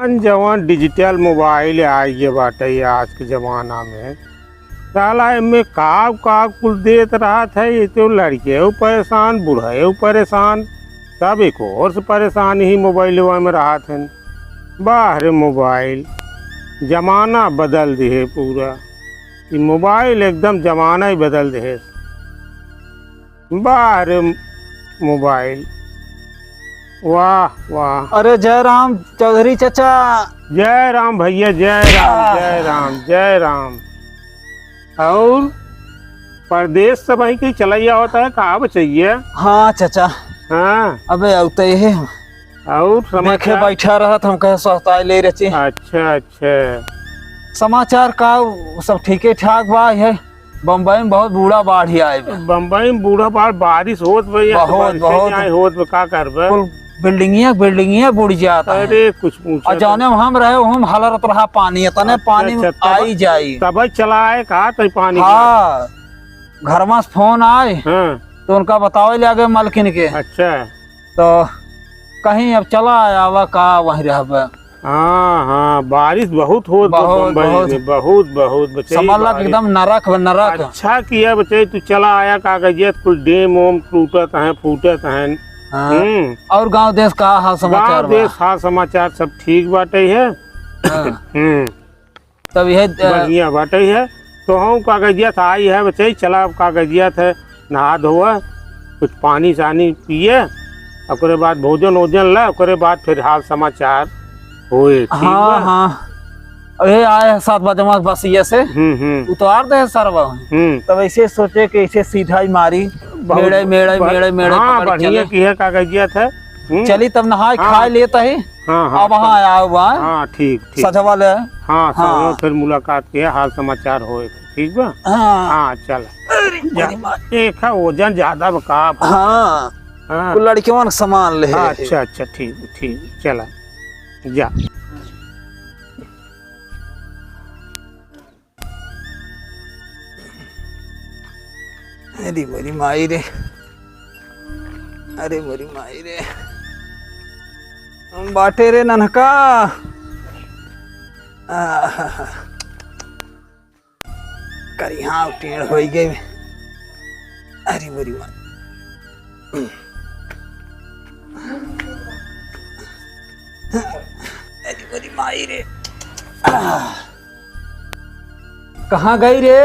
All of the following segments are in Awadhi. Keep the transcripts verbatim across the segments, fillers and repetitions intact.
जवन digital mobile आइ गए बाटे आज के जमाना में, साला एमे का का कुल देत रहत है, ये तो लड़के परेशान, बूढ़े परेशान, सब एक और से परेशान ही मोबाइलवा में रहत हैं। वाह रे मोबाइल, जमाना बदल दिहे पूरा। ई मोबाइल एकदम जमाना ही बदल दिहे। वाह रे मोबाइल, वाह, वाह। अरे जय राम चौधरी चाचा। जय राम भैया, जय राम, आह। जय राम, जय राम। और परदेस से भाई कहीं चला गया होता है, कहाँ बचइया? हाँ चाचा। हाँ। अबे अउते ही। और देखे समाचार? बैठा रहत, हम कहे सोहताई ले रचे। अच्छा, अच्छा। समाचार का, उ सब ठीके ठाक बा, है। बम्बई में बहुत बूढ़ा बाढ़ ही आए बा। बम्बई में बूढ़ा बाढ़, बारिश होत बा, यहाँ तो बहुत, बारिश बहुत। नहीं होत बा, का करबे? कुल बिल्डिंगिया, बिल्डिंगिया बुड़ जाता है। अरे, कुछ पूछो और तो। जौने में हम रहे, वहू में हलरत रहा पानी, इतने अच्छा, पानी अच्छा, तब, आई जाई। तब चला आए, कहा तो पानी हाँ, घर में से फोन आए, हाँ। तो उनका बतावे ले आगे मालकिन के। अच्छा। तो कहीं अब चला आवा का वहीं रहबे। हाँ, हाँ, बारिश बहुत होत बा बहुत, बम्बई बहुत। में, बहुत, बहुत, बचई समझ ला कि बारिश। एकदम नरक बा, नरक। अच्छा किया बचई, तू चला आया, कागजियत कुल डेम ओम टूटत हैं, फूटत हैं। हाँ। हम्म। और गांव देश का हाल समाचार गांव बा? देश हाल समाचार सब ठीक बाटे है। हाँ। हम्म। तब यह, अ, बढ़िया बाटे है। तो हम कागजियत आई है बचई, चला अब कागजियत है, नहा धोआ, कुछ पानी सानी पिए, ओकरे बाद भोजन ओजन ले, ओकरे बाद फिर हाल समाचार होए, ठीक हाँ, बा? हाँ। अबे आए हैं सात बजे में बसिया से। हम्म, हम्म। उतार दे सरवा। हम्म। तब ऐसे सोचे कि ऐसे सीधा ही मारी, बहुत मेड़े, मेड़े, बढ़-, मेड़े, मेड़े हाँ, पकड़ बढ़िया चले। की है कागजियत है। हम्म। चली तब नहाए हाँ। खाए लेता ही। हाँ, हाँ, अब हाँ, चल। आया हुआ है। हाँ, ठीक, ठीक। सजवा ले। हाँ, हाँ। सजवा फिर मुलाकात किया, हाल समाचार होए, ठीक बा? हाँ। हाँ, चल। अरे, जा। मेरी माँ। एक है वजन ज्यादा बा का? हाँ। हाँ। वो लड़कियों ने सामान ले। अच्छा, अच्छा, ठीक, ठीक, चला। जा। अरे मोरी माई रे, अरे मोरी माई रे, हम बाटे रे नन्हका। आहा, करिहा टेढ़ होई गए। अरे मोरी माई। अरे मोरी माई रे। आह। कहाँ गई रे?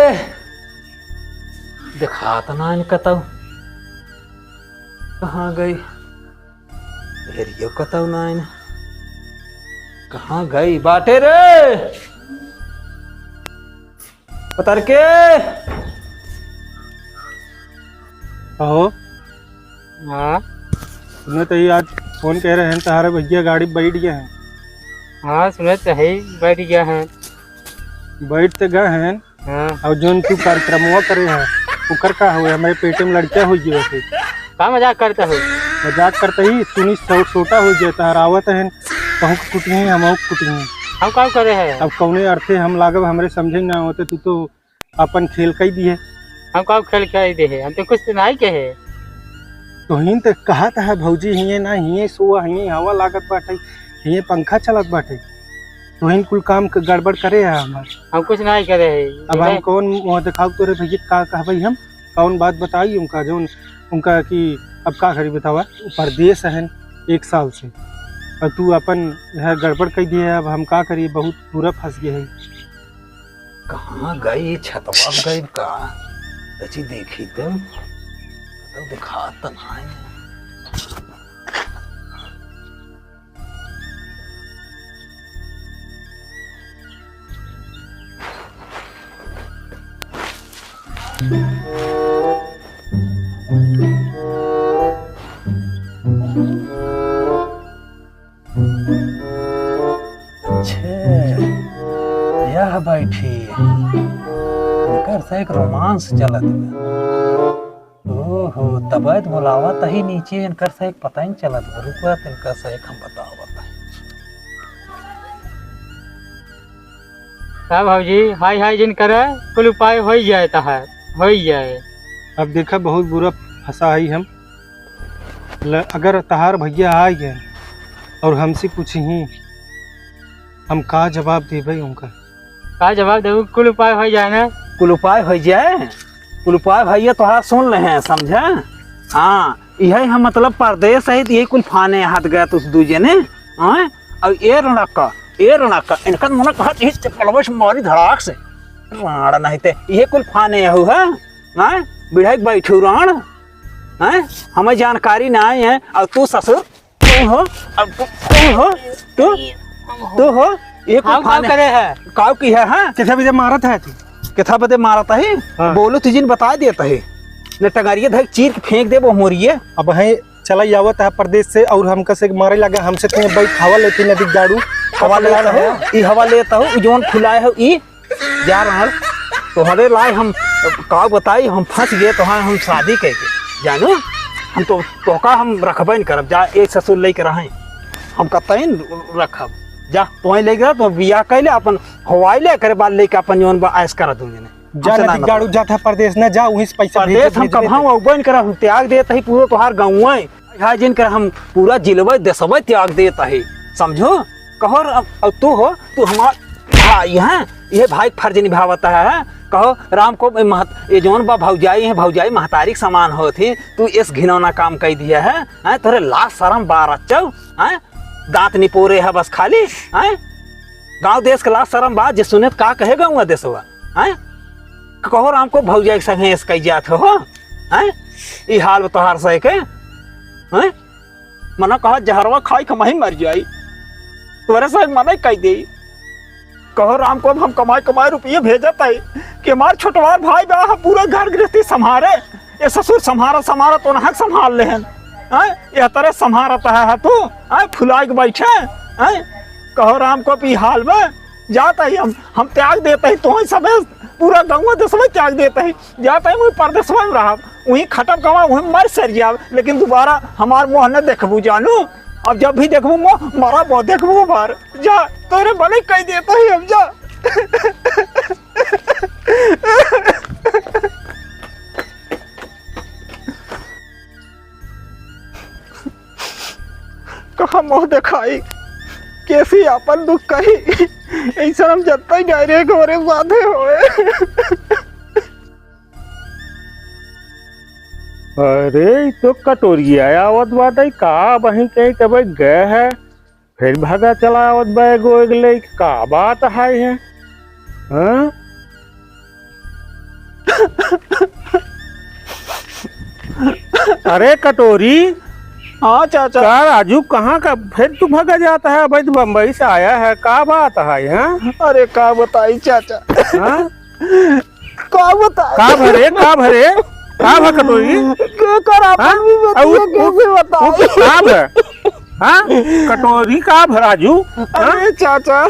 देखात नाइन कतौ। कहाँ गई? हेरियो कतौ नाइन। कहाँ गई बाटे रे? पतर के। कहो। हाँ। सुनत ही आज फोन कह रहे हैं, तहारे भैया गाड़ी बैठ गया है। हाँ, सुनत ही बैठ गया है। बैठ तो गए हैं। हाँ। और जोन तू कार्यक्रमवा करे है, ओकर का हुए? हमरे पेटे में लड़का हो गया है। का मजाक करता हो? मजाक करते ही सुनी सौ छोटा हो गया, तहार आवत है, कहूँ कुटिही, हम कुटिही। हम का करे है? अब कौने अर्थे हम लागब, हमरे समझे ना होते, तू तो अपन खेल कई दिए। हम का खेल कई दे है? हम तो कुछ तो नहीं कहे। तोहिन तो कहत है भौजी, हिये ना, हिये सोआ, हिये हवा लागत बाटे, हिये पंखा चलत बाटे। तोहिन कुल काम क गड़बड़ करे है हमार। हम कुछ नहीं करे है। अब हम कौन मुँह दिखाओ तोरे भैया, का कहबई हम? कौन बात बताई उनका, जौन उनका कि अब का करी बतावा? परदेस हन एक साल से, और तू अपन यहाँ गड़बड़ कई दिए है। अब हम का करी, बहुत बुरा फंस गए है। कहाँ गई? छतवा गई का? तची देखी तो, तो दिखात तो नाई। छे, यह बैठी। इनकर से एक रोमांस चलत बा। ओहो, तबैत बुलावत ही नीचे, इनकर से एक पता ही चलत बा। रुकत इनका से एक हम बतावत ही। का भौजी, हाय हाय जिन करे, कुल उपाय होई जाए तहार, होई जाए। अब देखा, बहुत बुरा फंसा है हम। ल-, अगर तहार भैया आ गए और हमसे पूछी, हम का जवाब देबै उनका? का जवाब देबू? कुल उपाय होइ जाए ना। कुल उपाय होइ जाए, कुल उपाय भइया तोहार सुन लेहे हैं, समझा? हाँ, इहे हम मतलब परदेस है, त इहे कुल फाने हाथ गया तुस दू जने, हाँ? अउ ए रौनक का, ए रौनक का, इनका मना कहत यही चप्पलवा से मारी धड़ाक से, राड़ नहीं ते, इहे कुल फाने हउ, हाँ? हाँ? बिढ़ई के बैठू राड़, हाँ? हमें जानकारी नाहीं है, अउ तू ससुर तू हो, अब तू, तू हो, तू, तू हो, ये कुल हम काम खाने करे है। काव की है, हाँ? कितना बजे मारत है तू? कितना बजे मारत है? हाँ। बोलो, तुझिन बता देता है। न टंगरिया धर चीर के फेंक देबो मोरिये। अब है चला ही आवत है परदेस से और हमका से मारे लगा, हमसे तुम्हें बैठ हवा लेती नदी गाड़ू। हवा लेता हो, ई हवा लेता हो, ई जौन फुलाए हो, ई जा रहल, तोहरे लाए हम का बताई, हम फंस गए, तोहार हम शादी कइके, जानू, हम तो, तोहका हम रखबे न करब, जा, एक ससुर लेके रहे, हम कतई न रखब, जा, तोहे लेके रह, तो बियाह कइले, अपन हवाई ले, करे बाद लेके अपन जौन बा, ऐश करा दूंगे ने। जा हमसे ना नदी गाड़ू मतलब। जात है परदेस, ना जा, वहीं से पैसा परदेस भेज, हम भेज कब देते। हम अउबे न करब, हम त्याग देत ही पूरा तोहार गाँव है। यहाँ जिनकर हम पूरा जिलवे देसवे त्याग देत ही, समझो? कहो र-, अब, अब तू हो, तू हमार भाई हैं, ये भाई के फर्ज निभावत है। कहो राम को महत-, ये जौन बा भौजाई है, भौजाई महतारी के समान होत ही, तू इस घिनौना काम कइ दिया है, हैं? तोरे लाज शरम बा रच्चौ, हैं? दांत निपोरे है बस खाली, हैं? गाँव देस के लाज शरम बा, जे सुने त का कहे गाँव देसवा, हैं? कहो राम को भौजाई के संगे ऐस कइ जात हो, हैं? ई हाल बा तोहार सही के, हैं? मना कहा जहरवा खाई के हमही मर जाई, तोरे से मना कइ देई। कहो राम को हम कमाई कमाई रुपये भेजत है कि हमार छोटवार भाई बा, हम पूरा घर गृहस्थी संभारे, ये ससुर संभारा संभारा तो नहक संभाल लेहन, हैं? ये तरह संभारत है, है तू, हैं? फुलाइ के बैठे, हैं? कहो राम को ई हाल में जात ही हम, हम त्याग देत ही, तोहई सबे पूरा गाँव देसवे त्याग देत ही, जात ही वहीं परदेसवा में रहब, वहीं खटब कमा, वहीं मर सर जाब, लेकिन दोबारा हमार मुँह न देखबू जानू। अब जब भी देखबू मुँह, मरब देखबू बार। जा, तोरे भले कइ देत ही हम, जा। कहाँ मुँह देखाई, कैसी आपन दुख कही, ऐसा हम जनता ही direct हमरे साथे होए। अरे, ई तो कटोरिया आवत बाटे, का बही कहीं कबे गए है, फिर भगा चला आवत बा एगो एक लेके, का बात है, है? हाँ? अरे कटोरी। हाँ चाचा। का राजू, कहाँ का फिर तू भगा जाता है? अबे तो बम्बई से आया है, का बात है, हाँ? अरे का बताई चाचा। हाँ? का बताई? का भरे, का भरे? का भा कटोरी? के कर आपन हाँ? भी बतिया अउ उ, कैसे उ, बताई? उ, का भा? हाँ? कटोरी का भा राजू? हाँ? अरे चाचा।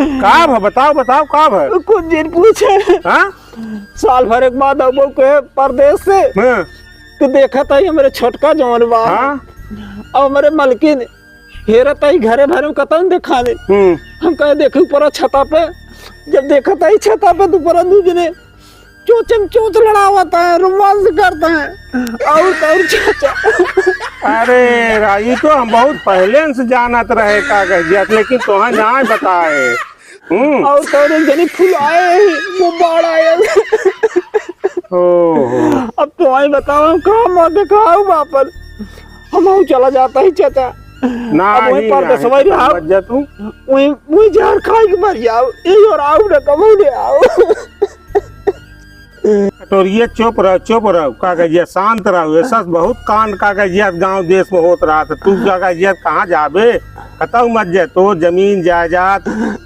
का भा? बताओ, बताओ, का भा? कुछ जिन पूछे। हाँ? साल भर एक बाद अबो के परदेस से। हाँ। तो देखत ही हमरे छोटका जौन बा। हाँ। अउ हमरे मलकिन हेरत ही घरे भरे में कतौ न देखाने। हम्म। हम कहे देखी ऊपरा छता पे, जब देखत ही छता पे तो ऊपरा दू जने चोचम चोच लड़ावत है, romance करत है। अउर, अउर चाचा। अरे रा-, ई तो हम बहुत पहिले से जानत रहे कागजियत, लेकिन तोहा नाहीं बताए। हम्म। अउर कौन एक जनी फुलाए, वो बाढ़ आयल। ओहो। अब तो आई बताओ, हम कहाँ मुँह देखाऊ बापन? हम हूँ चला जाता ही चाचा। ना, अब वहीं ही, पर ना, दसवाई ही, रहा। समझ जा तू। वहीं, वहीं जहर खाई के मर जाओ। यही और आओ ना, कबो नहीं आओ। कटोरिया चुप रहो, चुप रहो, कागजिया शांत रहो। ऐसा बहुत कांड कागजिया गांव देश में होत रहा था। तू कागजिया कहाँ जाबे? कतौ मत जा, तोर जमीन जायदाद,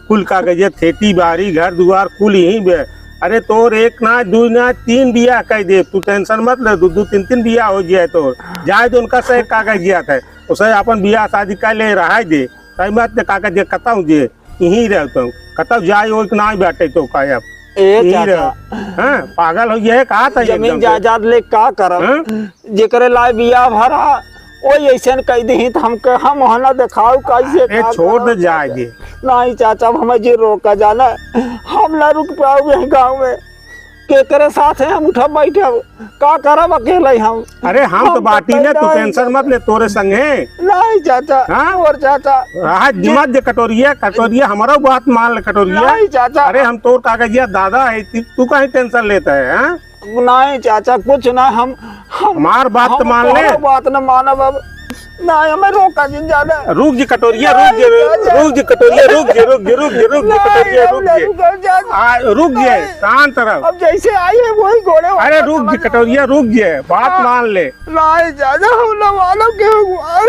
कुल कागजिया, खेती बाड़ी, घर दुआर, कुल यहीं बे। अरे तोर एक ना, दू ना, तीन बियाह कइ दे, तू tension मत ले, दू दू तीन तीन बियाह हो जाए तोर। जाए दे उनका से कागजिया है, उसे अपन बियाह शादी कर ले, रहा दे, कहीं मत दे कागजिया, कतौ दे। यहीं रह तो, कतौ जाए ओए के नाहीं बाटे तो का अब। ए यहीं चाचा। रह। हाँ, पागल हो गया है, कहा था जमीन एकदम से। जायदाद ले का करब? हाँ? जेकरे लाए बियाह भरा, ओए ऐसन कह दही त हम कहा मुँह ना देखाऊ कैसे ए, का छोड़ दे करब जाए चाचा? दे। नहीं चाचा, अब हमें जे रोका जाना, हम ना रुक पाऊ यही गाँव में। केकरे साथ है हम उठब बैठब? का करब अकेले हम? अरे हम तो हम बाटी ने, तू बताई नहीं। Tension मत ले, तोरे संग है। नहीं चाचा, हाँ? और चाचा। रहा मत जे कटोरिया, कटोरिया हमारा बात मान ले कटोरिया। नहीं चाचा। अरे हम तोर कागजिया दादा है, ती-, तू काहे tension लेता है, हाँ? नहीं चाचा, कुछ ना, हम, हम हमार बात हम तो मान ले। तोहरा बात न मानब अब। नहीं, हमें रोका जिन ज्यादा। रुक जे कटोरिया, रुक जे, नहीं, चाचा। रुक जे कटोरिया, रुक जे, रुक जे, रुक जे, रुक जे, नहीं, कटोरिया, हम रुक नहीं जे। रुकब, चाचा। आ, रुक जे, नहीं। शांत रहो। अब जैसे आई है, वही घोड़े वाला अरे रुक जे समझ लो। कटोरिया, रुक जे, बात हाँ। मान ले। नहीं, चाचा, हम न मानब के भगवान।